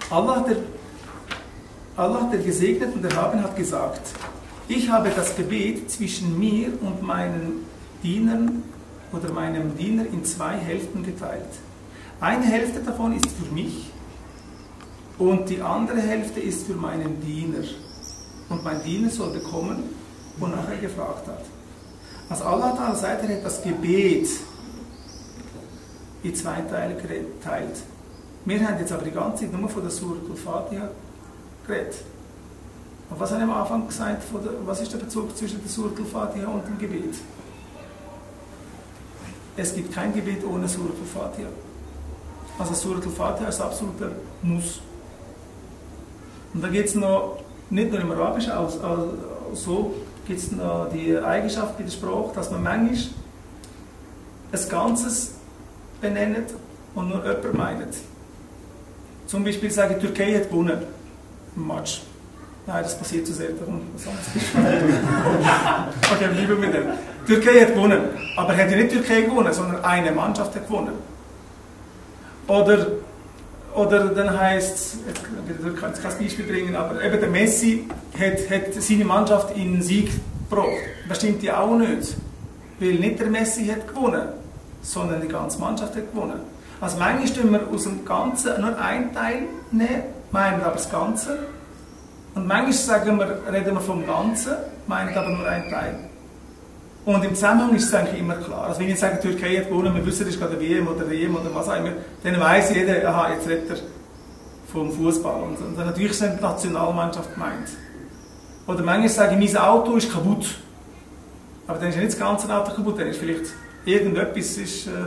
Allah, der Gesegnete und Erhabene, hat gesagt: Ich habe das Gebet zwischen mir und meinen Dienern oder meinem Diener in 2 Hälften geteilt. Eine Hälfte davon ist für mich und die andere Hälfte ist für meinen Diener. Und mein Diener soll bekommen, wonach er gefragt hat. Also Allah sagt, er hat das Gebet in 2 Teile geteilt. Wir haben jetzt aber die ganze Zeit nur von der Surat al-Fatiha geredet. Und was habe ich am Anfang gesagt? Was ist der Bezug zwischen der Surat al-Fatiha und dem Gebet? Es gibt kein Gebet ohne Surat al-Fatiha. Also Surat al-Fatiha ist absoluter Muss. Und da geht es noch, nicht nur im Arabischen, auch so gibt es noch die Eigenschaft bei der Sprache, dass man manchmal ein Ganzes benennt und nur jemand meint. Zum Beispiel sage ich, die Türkei hat gewonnen im Match. Nein, das passiert zu selten. Okay, bleiben wir mit dem. Die Türkei hat gewonnen, aber hat ja nicht die Türkei gewonnen, sondern eine Mannschaft hat gewonnen. Oder dann heisst es, ich kann jetzt kein Beispiel bringen, aber eben der Messi hat seine Mannschaft in den Sieg gebracht. Das stimmt ja auch nicht, weil nicht der Messi hat gewonnen, sondern die ganze Mannschaft hat gewonnen. Also manchmal tun wir aus dem Ganzen nur einen Teil nehmen, meinen aber das Ganze. Und manchmal reden wir vom Ganzen, meinen aber nur einen Teil. Und im Zusammenhang ist es eigentlich immer klar. Also wenn ich sage, die Türkei hat gewonnen, wir wissen, das ist gerade der WM oder EM oder was auch immer, dann weiss jeder, aha, jetzt redet er vom Fußball. Und dann natürlich ist die Nationalmannschaft gemeint. Oder manchmal sage ich, mein Auto ist kaputt. Aber dann ist ja nicht das ganze Auto kaputt, dann ist vielleicht irgendetwas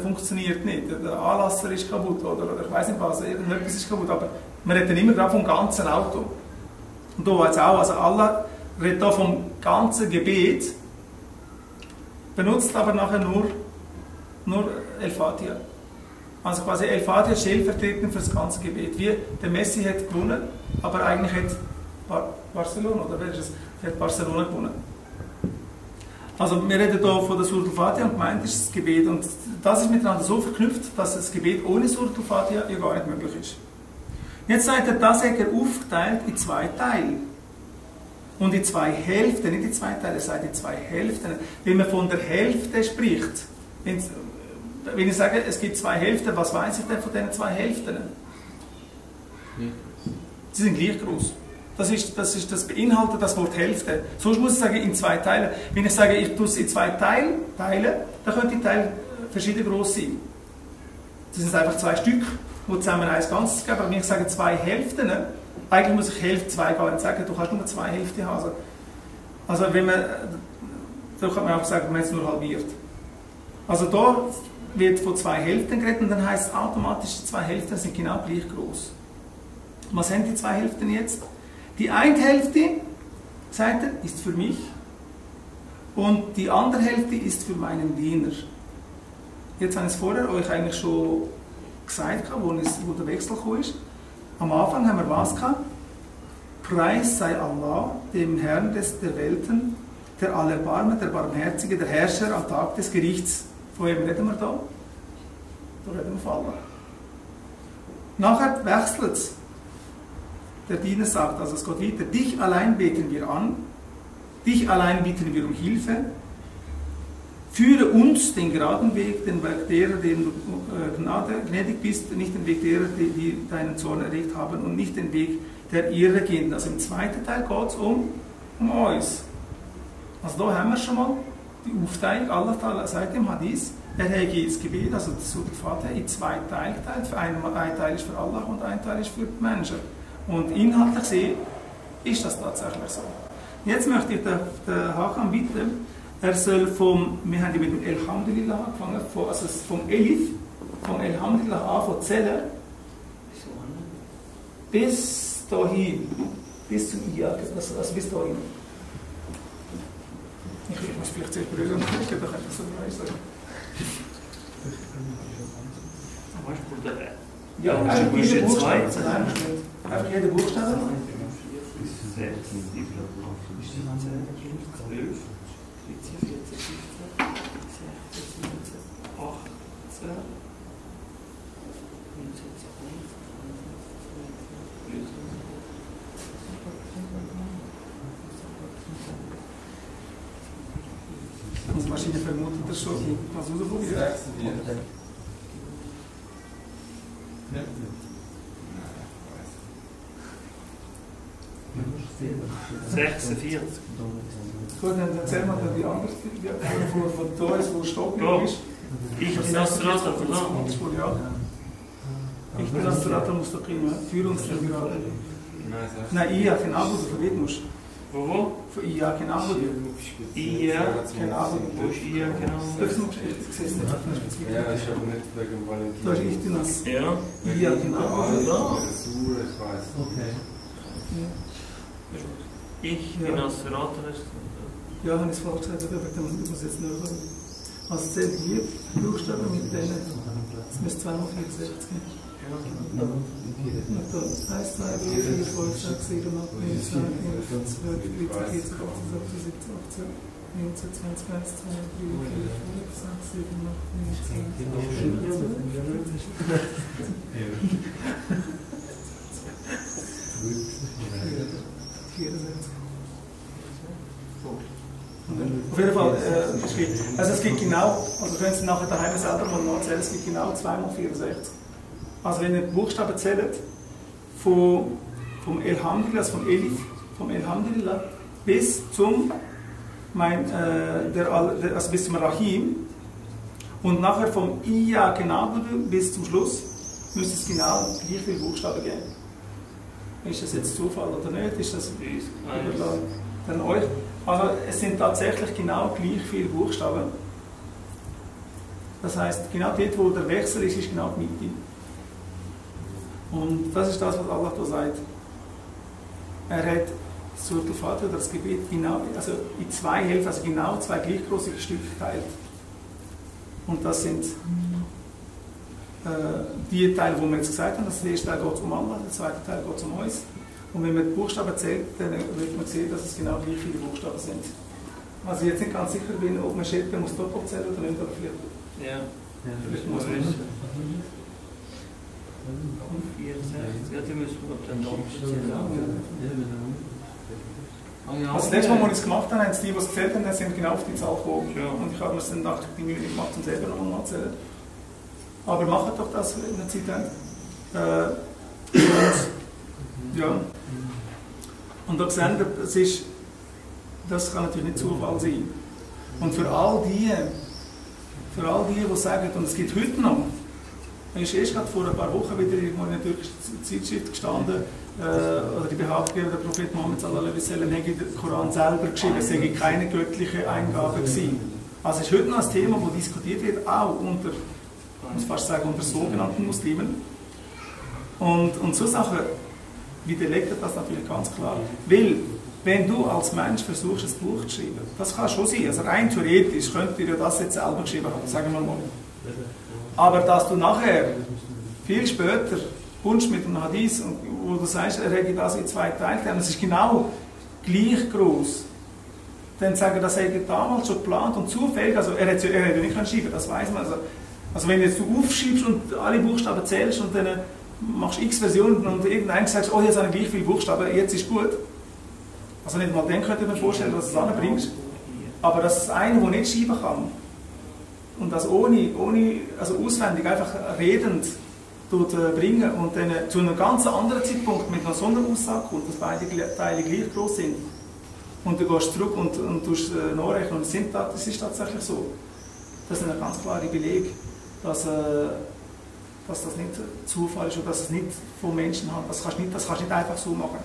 funktioniert nicht. Der Anlasser ist kaputt oder ich weiß nicht was, irgendetwas ist kaputt. Aber man redet dann immer gerade vom ganzen Auto. Und da jetzt auch, also Allah redet da vom ganzen Gebet, benutzt aber nachher nur El-Fatiha. Also quasi El-Fatiha ist stellvertretend für das ganze Gebet. Wie der Messi hat gewonnen, aber eigentlich hat Barcelona, oder wer ist es? Hat Barcelona gewonnen. Also wir reden hier von der Surat al-Fatiha und gemeint ist das Gebet. Und das ist miteinander so verknüpft, dass das Gebet ohne Surat al-Fatiha ja gar nicht möglich ist. Jetzt sagt er, das hat er aufgeteilt in 2 Teile. Und in 2 Hälften, nicht in 2 Teile, er sagt in 2 Hälften. Wenn man von der Hälfte spricht, wenn ich sage, es gibt 2 Hälften, was weiß ich denn von diesen 2 Hälften? Sie sind gleich groß. Das beinhaltet das Wort Hälfte. Sonst muss ich sagen, in 2 Teilen. Wenn ich sage, ich tue es in 2 Teile, dann können die Teile verschieden groß sein. Das sind einfach 2 Stück, die zusammen ein Ganzes geben. Aber wenn ich sage 2 Hälften, eigentlich muss ich Hälfte 2 gar nicht sagen, du kannst nur 2 Hälften haben. Also wenn man, da kann man auch sagen, man hat es nur halbiert. Also da wird von 2 Hälften geredet und dann heisst es automatisch, die 2 Hälften sind genau gleich groß. Was haben die 2 Hälften jetzt? Die eine Hälfte, sagt er, ist für mich und die andere Hälfte ist für meinen Diener. Jetzt habe ich es vorher euch eigentlich schon gesagt, wo der Wechsel gekommen ist. Am Anfang haben wir was gehabt? Preis sei Allah, dem Herrn der Welten, der Allerbarme, der Barmherzige, der Herrscher am Tag des Gerichts. Von wem reden wir da? Da reden wir von Allah. Nachher wechselt es. Der Diener sagt, also es geht weiter, dich allein beten wir an, dich allein bitten wir um Hilfe, führe uns den geraden Weg, den Weg derer, denen du gnädig bist, nicht den Weg derer, die deinen Zorn erregt haben und nicht den Weg der Irre gehen. Also im 2. Teil geht es um uns. Also da haben wir schon mal die Aufteilung. Allah sagt im Hadith, er hege das Gebet, also das Surat al-Fatiha, in 2 Teile geteilt. Ein Teil ist für Allah und ein Teil ist für die Menschen. Und inhaltlich gesehen ist das tatsächlich so. Jetzt möchte ich den Hakan bitten, er soll wir haben mit dem Elhamdulillah angefangen, also vom Elif, vom Elhamdulillah an, von zählen, bis dahin, bis zum I, also bis dahin. Ich muss vielleicht zuerst berühren, dann kann ich das so sagen. Ja, einfach jeder Buchstabe. Einfach jeder Buchstabe. 6, 7, 12, 13, 14, 15, 16, 17, 18, 19, 20, wahrscheinlich vermutet das schon. Was rausprobieren? 46. Gut, dann erzähl mal die andere, von Doris, wo Stockholm ist. Ich bin Astrata, oder? Ich bin Astrata Mustaqim, für uns der gerade. Nein, ich habe keinen Abu, du verwirrt musst. Wo? Ich habe keinen Abu. Ia, Kein Abu. wo ist Ia, genau? Das ist noch schlecht, ich sehe es nicht. Ja, ich habe nicht wegen Valentin. Da ist ich drin. Ja. Ich habe keinen Abu. Ich weiß. Okay. Ich bin Astrata. Ja, habe ich es falsch gesagt, aber ich muss jetzt nur sagen. Also zählt hier Buchstaben mit denen. Es müsste 2 mal 64 geben. Und da 1, 2, 3, 4, 5, 6, 7, 8, 9, 10, 11, 12, 13, 14, 15, 16, 17, 18, 19, 20, 21, 22, 23, 24, 25, 26, 27, 28, 29, 30, 34. Auf jeden Fall, also es gibt genau, also können Sie nachher daheim selber mal nachzählen, es gibt genau 2 mal 64. Also wenn ihr die Buchstaben zählt, vom Elhamdulillah, also vom Elhamdulillah bis zum, also bis zum Rahim und nachher vom Iyake na'budu bis zum Schluss, müsste es genau gleich viele Buchstaben geben. Ist das jetzt Zufall oder nicht? Ist das überlassen dann euch? Also es sind tatsächlich genau gleich viele Buchstaben. Das heißt, genau dort, wo der Wechsel ist, ist genau die Mitte. Und das ist das, was Allah da sagt. Er hat Surat al-Fatiha, das Gebet, genau, also in 2 Hälften, also genau 2 gleich große Stücke geteilt. Und das sind die Teile, die wir jetzt gesagt haben. Das erste Teil geht um Allah, der zweite Teil geht um uns. Und wenn man die Buchstaben zählt, dann wird man sehen, dass es genau gleich viele Buchstaben sind. Also ich jetzt nicht ganz sicher bin, ob man Scheppe muss doppelt zählen oder nicht, aber vielleicht, Ja. vielleicht muss man. 64. Ja, die müssen wir dann zählen. Also das letzte Mal, als ich es gemacht habe, haben die es gezählt haben, sind genau auf die Zahl gekommen. Ja. Und ich habe mir es dann nach die Mühe gemacht, um selber nochmal zu zählen. Aber macht doch das, wenn ihr Zeit habt. Ja. Und da sehen wir, das kann natürlich nicht Zufall sein. Und für all die, die sagen, und es gibt heute noch, ist erst gerade vor ein paar Wochen wieder in einer türkischen Zeitschrift gestanden, oder die Behauptung, der Prophet Muhammad sallallahu alaihi wasallam hätte den Koran selber geschrieben, es sei keine göttliche Eingabe gewesen. Also es ist heute noch ein Thema, das diskutiert wird, auch unter, ich muss fast sagen, unter sogenannten Muslimen. Und so Sachen widerlegt das natürlich ganz klar. Weil, wenn du als Mensch versuchst, ein Buch zu schreiben, das kann schon sein, also rein theoretisch könnt ihr das jetzt selber geschrieben haben, sagen wir mal. Aber dass du nachher, viel später, kommst mit einem Hadith, wo du sagst, er hätte das in 2 Teile gegeben, das ist genau gleich groß, dann sagen, das hätte er damals schon geplant und zufällig, also er hätte nicht schreiben, das weiß man. Also wenn jetzt du aufschreibst und alle Buchstaben zählst und dann machst x Versionen und irgendein sagst, oh, jetzt habe ich gleich viele Buchstaben, jetzt ist gut. Also nicht mal dann könnte ich mir vorstellen, dass du es anbringst. Aber dass es einer, der nicht schreiben kann und das ohne also auswendig einfach redend bringen und dann zu einem ganz anderen Zeitpunkt mit einer Sonderaussage kommt, dass beide Teile gleich groß sind. Und du gehst zurück und nachrechnen und es ist tatsächlich so. Das ist ein ganz klarer Beleg, dass das nicht Zufall ist oder dass es nicht von Menschen hat. Das kannst du nicht einfach so machen.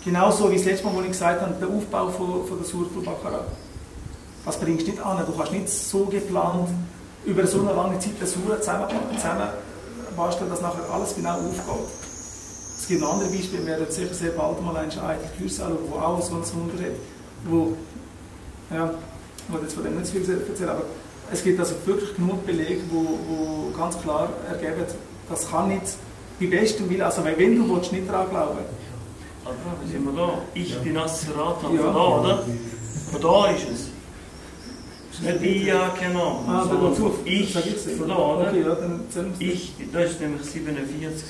Genauso wie das letzte Mal, wo ich gesagt habe, der Aufbau von der Surat al-Baqarah. Das bringst du nicht an. Du kannst nicht so geplant über so eine lange Zeit eine Surah zusammenbasteln, dass nachher alles genau aufgeht. Es gibt noch andere Beispiele, wir werden sicher sehr bald mal einen Kurs anschauen, wo auch so ein Wunder hat, wo ich will jetzt von dem nicht zu viel erzählen, aber es gibt also wirklich genug Belege, wo ganz klar ergeben, das kann nicht bei bestem Willen, also wenn du willst, nicht daran glauben. Aber sind wir da? Ich bin Astrata, Ja. von da, oder? Von da ist es. Nicht Ia, genau. Ah, da geht's auf. Ich, Sag ich's. von da, oder? Okay, ja, dann zählen wir es. Das ist nämlich 47.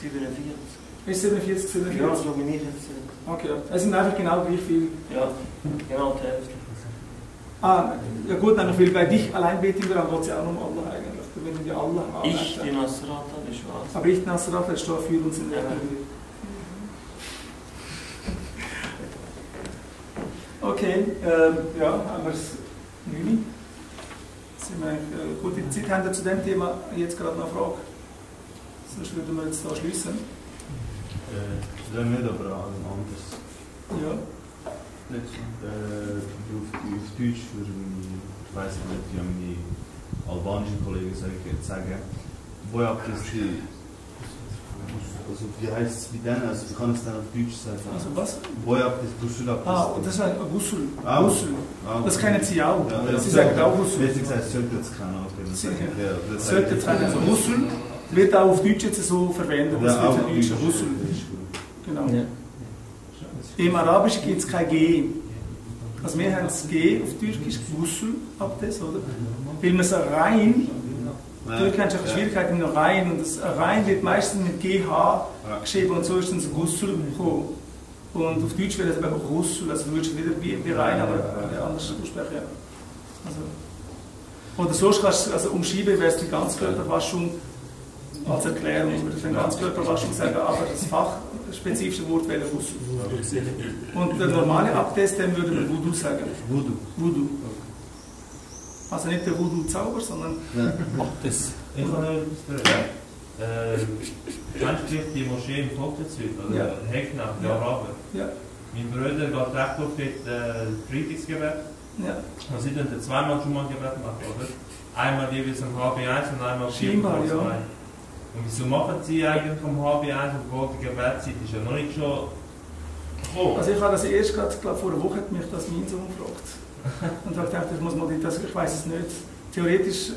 Ist 47, 47? Ja, so wie ich jetzt. Okay, ja. Es sind einfach genau gleich viel. Ja, genau die Hälfte. Ja gut, dann will bei dich allein beten wir, dann geht es ja auch um Allah eigentlich. Da werden wir Allah anbeten. Ich, die Nasrata, die Schwarze. Aber ich, Nasrat, das steht für uns in der Bibel. Okay, ja, haben wir es 9. Sind wir gut in der Zeit? Haben wir zu dem Thema jetzt gerade noch eine Frage? Sonst würden wir jetzt da schließen. Dann nicht, aber anders. Ja. Nicht auf Deutsch für, ich weiß nicht, wie meine albanischen Kollegen sagen, wo habt ihr die, also wie heißt es bei denen, also wie kann ich es dann auf Deutsch sagen? Also was? Wo habt ihr Ghusl habt Das ist ein Ghusl. Ah, Ghusl. Das kennen Sie auch. Ja, Sie sagen auch Ghusl. Wie gesagt, sollte es kennen. Sollte es kennen. Also Ghusl wird auch auf Deutsch jetzt so verwendet. Das wird für Deutsch Ghusl. Genau. Ja. Im Arabischen gibt es kein G. Also wir haben das G auf Türkisch, Ghusl, Abdes, oder? Weil man es rein, Türkisch hat eine Schwierigkeit mit dem rein, und das rein wird meistens mit GH geschrieben, und so ist dann das Ghusl gekommen. Und auf Deutsch wird es aber Ghusl, also du würdest wieder wie rein, aber anders aussprechen. Ja. Also, oder sonst kannst du also umschreiben, wäre es die Ganzkörperwaschung als Erklärung, ich würde für eine Ganzkörperwaschung sagen, aber das fachspezifische Wort wäre Ghusl. Und der normale Abdest, den würde man Wudu sagen. Wudu. Also nicht der Wudu-Zauber, sondern Abdest. Ich habe noch etwas fragen. Kennst du vielleicht die Moschee im Volkenswil, oder Ja. Hecknach, die Ja. Araber? Ja. Mein Bruder geht recht oft mit Freitagsgebet. Ja. Und sie dann zweimal Jumma-Gebet machen, oder? Einmal jeweils um HB1 und einmal Scheinbar, 4:2. ja. Und wieso machen sie eigentlich um HB1, obwohl die Gebetszeit ist ja noch nicht schon gekommen? Also ich habe das erst gerade, glaube vor einer Woche hat mich das mein Sohn gefragt. Und habe gedacht, ich muss mal das, ich weiß es nicht. Theoretisch,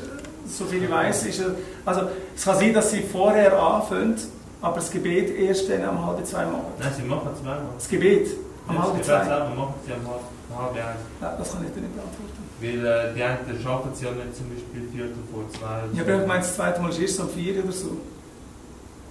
so viel ich weiß, ist also es kann sein, dass sie vorher anfangen, aber das Gebet erst dann um 1:30 machen. Nein, sie machen zweimal. Das Gebet um Das 1:30? Gebet selber machen sie um HB1. Nein, das kann ich dir nicht beantworten. Weil die einen schaffen es ja nicht zum Beispiel 2:45. Ich habe gemeint, das zweite Mal ist erst um 4 oder so.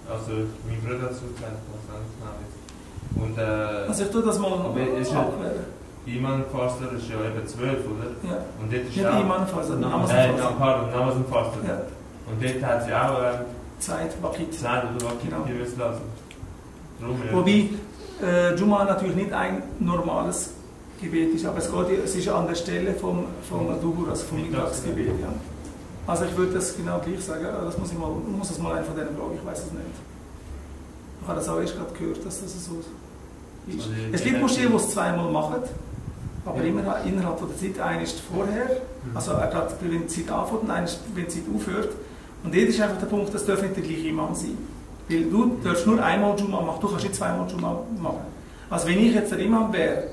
Also, mein Bruder hat es gesagt, was anderes nicht. Und Also ich tue das mal Aber ist ja- abklären. Iman-Faster ist ja eben 12, oder? Ja. Und dort ist Nicht auch... Iman-Faster, Namaz-Faster. Namaz-Faster. Ja. Und dort hat sie auch Zeit, Wakit. Zeit oder was Genau. gewusst lassen. Darum, ja. Wobei Juma natürlich nicht ein normales Gebet ist, aber es ist an der Stelle vom Duhur, also vom Mittagsgebet. Ja. Also ich würde das genau gleich sagen, das muss das mal einen von denen fragen, ich weiß es nicht. Ich habe das auch erst gerade gehört, dass das so ist. Also, Es gibt Moscheen, die es zweimal machen, aber immer innerhalb der Zeit. Einer ist vorher, also gerade wenn die Zeit anfängt, und einer ist, wenn die Zeit aufhört. Und dort ist einfach der Punkt, das darf nicht der gleiche Imam sein. Weil du darfst nur einmal Juma machen, du kannst nicht zweimal Juma machen. Also wenn ich jetzt der Imam wäre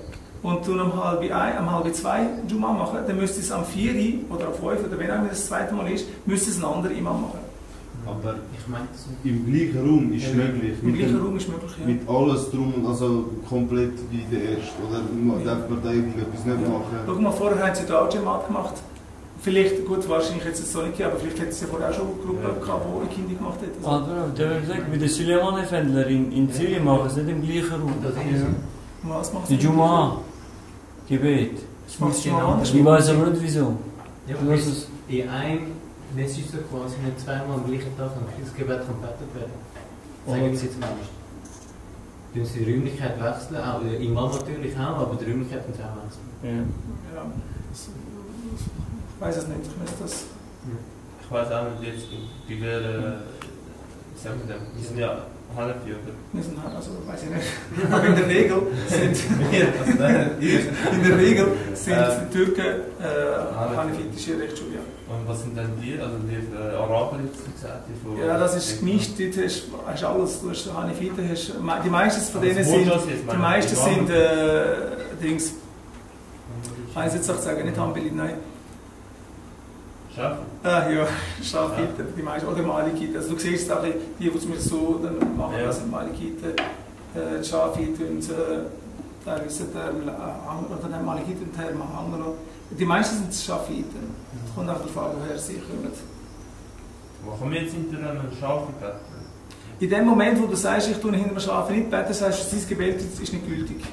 und du um 1:30 Juma machen, dann müsste es am 4 oder am 5 oder wenn auch das zweite Mal ist, müsste es ein anderer Imam machen. Aber ich meine, im gleichen Raum ist möglich. Im gleichen Raum ist möglich, ja. Mit alles drum, also komplett wie der erste. Oder darf man da irgendetwas nicht machen? Schau mal, vorher haben sie da auch Jamaat gemacht. Vielleicht, gut, wahrscheinlich jetzt es so nicht gegeben, aber vielleicht hätte es ja vorher auch schon eine Gruppe gehabt, die eine Kinder gemacht hätte. Also, Aber der hat gesagt, wie der Süleyman Effendler in Zürich machen sie nicht im gleichen Raum. was macht Die Juma, Gebet. Das macht Juma anders. Ich weiß aber nicht wieso. Ja, Du hast es. in einem Message so quasi nicht zweimal am gleichen Tag das Gebet gebetet werden. Sagen sie zumindest. Tun sie die Räumlichkeit wechseln, auch der Imam natürlich auch, aber die Räumlichkeit muss auch wechseln. Ja. Ja, ich weiß es nicht, ich müsste das... Ich weiß auch nicht jetzt, bei welcher... Wie sagen wir denn? Wir sind ja Hanafi, oder? Wir sind halt, also weiß ich nicht. Aber in der Regel sind die Türken hanifitische Rechtsschule. Ja. Und was sind denn die? Also die Araber jetzt gesagt? Die von Ja, das ist gemischt, dort hast du alles. Du hast Hanifiten, die meisten von denen sind... Die meisten sind Dings... Ich weiß jetzt auch sagen, nicht Hanbali, nein. Schaffen? Ja, Schafiten, die meisten, oder Malikiten. Also du siehst auch, die es mir so dann machen, Ja. das sind Malikiten, Schafiten und teilweise der Malikiten und der Mahangalo. Die meisten sind Schafiten. Es kommt auch darauf an, woher sie kommen. Warum jetzt hinter einem Schafe beten? In dem Moment, wo du sagst, ich tue hinter einem Schafe nicht beten, sagst du, sein Gebet ist nicht gültig.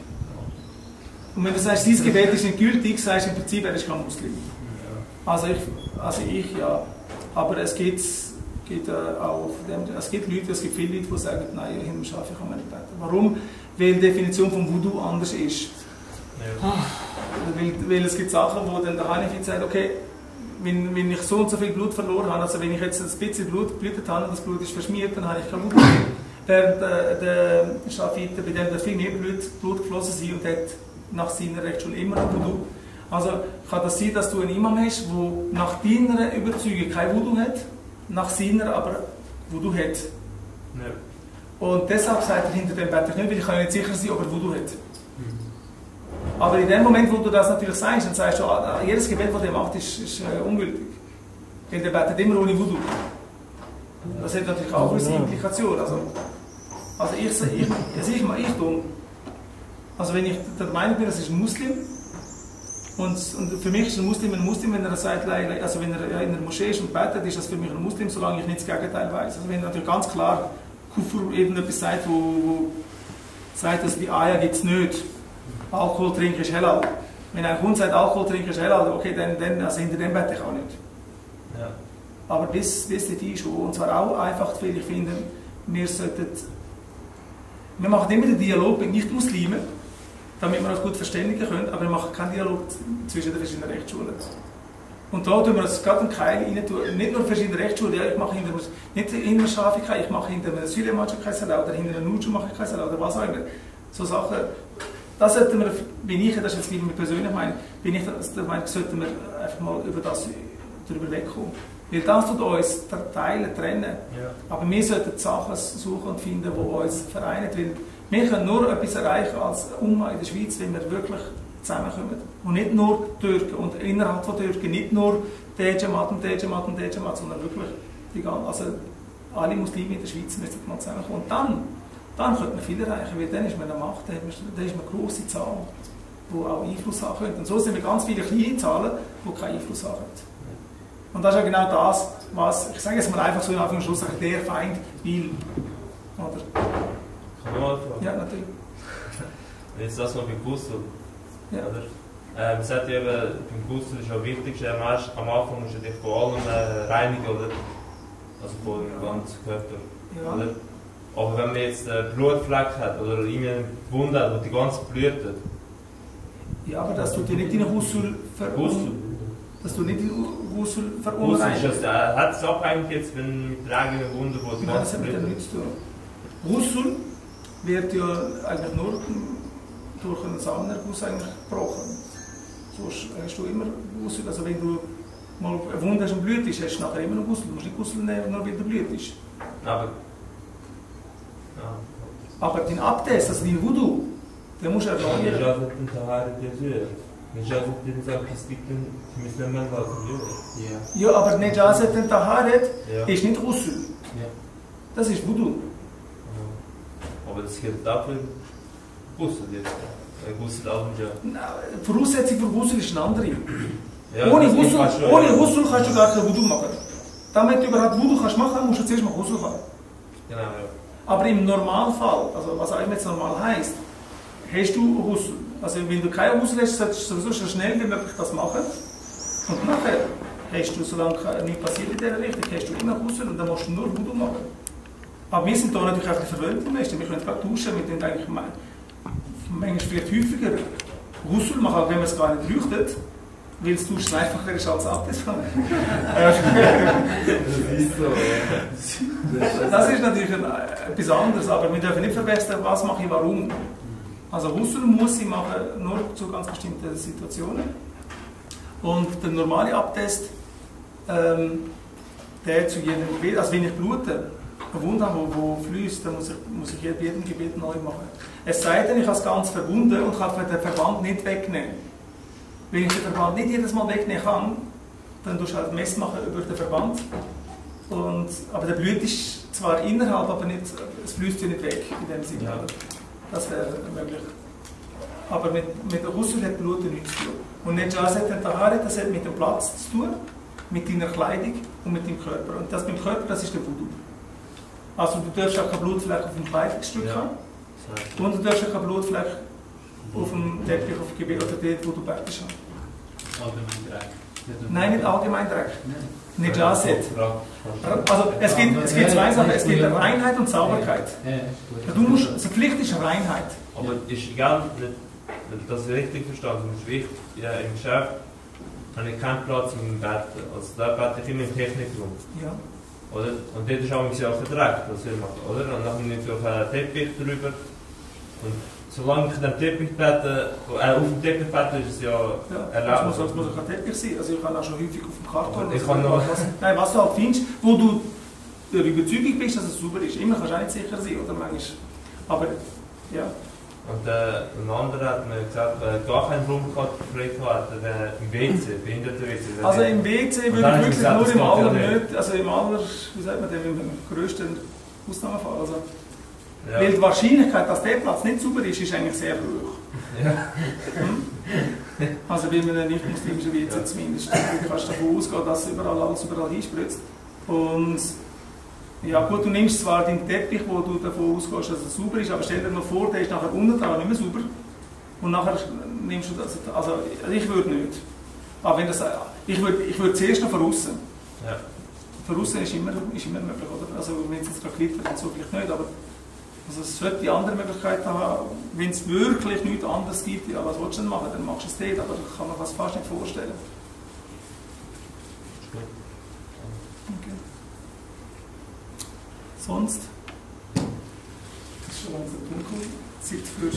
Und wenn du sagst, dein Gebet ist nicht gültig, sagst du im Prinzip, er ist kein Muslim. Also ich ja. Aber es gibt auch es gibt Leute, es gibt viele Leute, die sagen, nein, hinter dem Schafi kann man nicht beten. Warum? Weil die Definition von Voodoo anders ist. Ja. Weil es gibt Sachen, wo dann der Hanifi sagt, okay, wenn ich so und so viel Blut verloren habe, also wenn ich jetzt ein bisschen Blut geblutet habe und das Blut ist verschmiert, dann habe ich kein Voodoo mehr. Während der Schafite, bei dem viel mehr Blut geflossen ist und hat nach seiner Rechtsschule immer noch Voodoo. Also kann das sein, dass du einen Imam hast, der nach deiner Überzeugung kein Voodoo hat, nach seiner aber Voodoo hat. Ja. Und deshalb sagt er, hinter dem bete ich nicht, weil ich kann nicht sicher sein, ob er Voodoo hat. Aber in dem Moment, wo du das natürlich sagst, dann sagst du, jedes Gebet, das er macht, ist ungültig. Weil der betet immer ohne Voodoo. Das hat natürlich auch eine Implikation. Also ich tue. Also wenn ich der Meinung bin, das ist ein Muslim, und für mich ist ein Muslim, wenn er sagt, also wenn er in der Moschee ist und betet, ist das für mich ein Muslim, solange ich nicht das Gegenteil weiß. Also wenn er natürlich ganz klar Kufr eben etwas sagt, wo sagt, dass die Aya gibt es nicht. Alkohol trinken ist halal. Wenn ein Hund sagt, Alkohol trinken ist halal, okay, dann also hinter dem bete ich auch nicht. Ja. Aber bis dorthin schon. Und zwar auch einfach, weil ich finde, wir machen immer den Dialog mit Nicht-Muslimen, damit wir uns gut verständigen können, aber wir machen keinen Dialog zwischen den verschiedenen Rechtsschulen. Und da tun wir uns gerade einen Keil rein tun. Nicht nur verschiedene Rechtsschulen, ja, ich mache nicht hinter Schafika, ich mache hinter einem Süleymanschen kein Salat, oder hinter einem Nutschu mache ich kein Salat, oder was auch immer. So Sachen, das sollten wir, das ist jetzt wie ich persönlich meine, sollten wir einfach mal über das darüber wegkommen. Weil das tut uns trennen. Ja. Aber wir sollten Sachen suchen und finden, die uns vereinen. Weil wir können nur etwas erreichen als Umma in der Schweiz, wenn wir wirklich zusammenkommen. Und nicht nur Türken. Und innerhalb von Türken nicht nur der Jamaat und der Jamaat und der Jamaat, sondern wirklich alle Muslime in der Schweiz müssen mal zusammenkommen. Und dann könnte man viel erreichen, weil dann ist man eine Macht, dann ist man eine grosse Zahl, die auch Einfluss haben könnte. Und so sind wir ganz viele kleine Zahlen, die keinen Einfluss haben. Und das ist ja genau das, was, ich sage jetzt mal einfach so in Anführungszeichen, der Feind will. Oder? Kann man mal fragen? Ja, natürlich. Jetzt das noch bei Gusel. Ja. Man sagt ja eben, beim Gusel ist ja wichtig, am Anfang musst du dich vor allem reinigen, oder? Also vor dem ganzen Körper. Ja. Oder? Aber wenn man jetzt einen Blutfleck hat oder irgendeine Wunde hat, die die ganze blutet. Ja, aber das tut ja nicht deine Gusel Das tut nicht die Gusel verunreinigen. Hat es auch eigentlich jetzt, wenn mit der eigenen Wunde, wo die Nein, das hat mit dem nichts zu tun. Gusel wird ja eigentlich nur durch einen Samenerguss eigentlich gebrochen. So hast du immer Gusel. Also wenn du mal eine Wunde hast und Blut ist, hast du nachher immer noch Gusel. Du musst nicht Gusel nehmen, nur weil der Blut ist. Aber dein Abtest, also dein Voodoo, den musst du erneuern. Ja, aber Nejazat und Taharet ist nicht Ghusl. Ja. Das ist Voodoo. Aber das gilt auch für Ghusl jetzt. Ghusl auch nicht, ja. Die Voraussetzung für Ghusl ist eine andere. Ja, ohne Ghusl kannst du gar kein Voodoo machen. Damit du überhaupt Voodoo kannst machen, musst du zuerst mal Ghusl haben. Genau, ja. Aber im Normalfall, also was auch immer jetzt normal heisst, hast du Ghusl. Also wenn du keine Ghusl hast, solltest du sowieso so schnell wie möglich das machen. Und nachher hast du, solange nichts passiert in dieser Richtung, hast du immer Ghusl und dann musst du nur Voodoo machen. Aber wir sind da natürlich auch verwöhnt im Westen. Wir können gerade tauschen, wir können eigentlich manchmal vielleicht häufiger Ghusl machen, wenn man es gar nicht leuchtet, weil es tauschen einfacher ist als Abtest. Das ist so. Das ist natürlich etwas anderes, aber wir dürfen nicht verwechseln, was mache ich warum. Also Ghusl muss ich machen, nur zu ganz bestimmten Situationen. Und der normale Abtest, der zu jedem Gebet, also wenn ich blute, eine Wunde habe, die fließt, dann muss ich jedem Gebet neu machen. Es sei denn, ich habe es ganz verbunden und kann den Verband nicht wegnehmen. Wenn ich den Verband nicht jedes Mal wegnehmen kann, dann tust du halt Mess machen über den Verband. Aber der Blut ist zwar innerhalb, aber nicht, es fließt ja nicht weg in dem Sinne. Ja. Das wäre möglich. Aber mit der Ghusl hat Blut nichts zu tun. Und Nejazat und Taharet, das hat mit dem Platz zu tun, mit deiner Kleidung und mit deinem Körper. Und das mit dem Körper, das ist der Voodoo. Also du darfst auch keinen Blutfleck auf dem Kleidungsstück haben. Und du darfst auch keinen Blutfleck auf dem Teppich, auf dem Gebet oder dort, wo du betest. Allgemein Dreck. Nein, nicht allgemein Dreck. Nicht Glaset. Ja. Also es gibt zwei Sachen. Es gibt Reinheit und Sauberkeit. Ja, ist gut. Du musst, also Pflicht ist Reinheit. Aber ist egal, wenn das richtig verstanden ist, wichtig, ja, im Geschäft habe ich keinen Platz im Bett. Also da bete ich immer im Technikraum. Ja. Oder? Und dort ist auch ein bisschen verdreckt, was ich mache, oder? Und dann nehme ich auf einen Teppich drüber. Und solange ich den Teppich bete, auf dem Teppich bete, ist es ja erlaubt. Es muss auch kein Teppich sein. Also ich kann auch schon häufig auf dem Karton. Ich kann noch... Nein, was du halt findest, wo du der Überzeugung bist, dass es sauber ist. Immer kannst du auch nicht sicher sein, oder manchmal. Aber, ja. Und ein anderer hat mir gesagt, gar keinen Raumkarte hat, im WC, Behinderten-WC. Also im WC würde ich wirklich nur im aller, also im aller, wie sagt man dem, im grössten Ausnahmefall. Also, Ja. weil die Wahrscheinlichkeit, dass der Platz nicht sauber ist, ist eigentlich sehr hoch. Ja. Also bei einem nicht-muslimischen WC zumindest. Du kannst davon ausgehen, dass alles überall hinspritzt. Und ja gut, du nimmst zwar den Teppich, wo du davon ausgehst, dass er sauber ist, aber stell dir noch vor, der ist nachher unten dran nicht mehr sauber. Und nachher nimmst du das, also ich würde nicht. Aber wenn das, ich würde zuerst noch von außen. Ja. Von außen ist immer möglich, oder? Also wenn es jetzt gerade glittert und so vielleicht nicht, aber also es sollte die andere Möglichkeit haben, wenn es wirklich nichts anderes gibt, ja, was willst du denn machen? Dann machst du es dort, aber das kann man fast nicht vorstellen. Okay. Sonst? Das ist schon langsam dunkel. Zeit für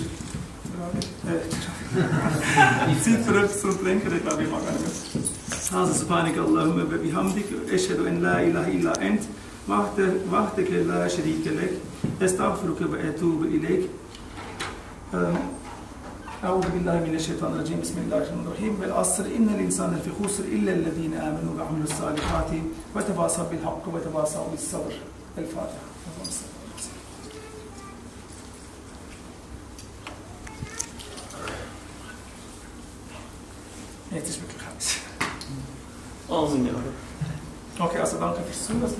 Zeit für etwas zu trinken, ich glaube, ich mag nicht mehr. Also, subhanaka Allahumma wa bihamdik, ashhadu an la ilaha illa ant, wahdaka la sharika lak, astaghfiruka wa atubu ilayk. أعوذ بالله من الشيطان الرجيم بسم الله الرحمن الرحيم والعصر إن الإنسان لفي خسر إلا الذين آمنوا وعملوا الصالحات وتواصوا بالحق وتواصوا بالصبر. الفاتحة. Jetzt ist wirklich heiß. Oh, ja. Okay, also danke fürs Zuhören.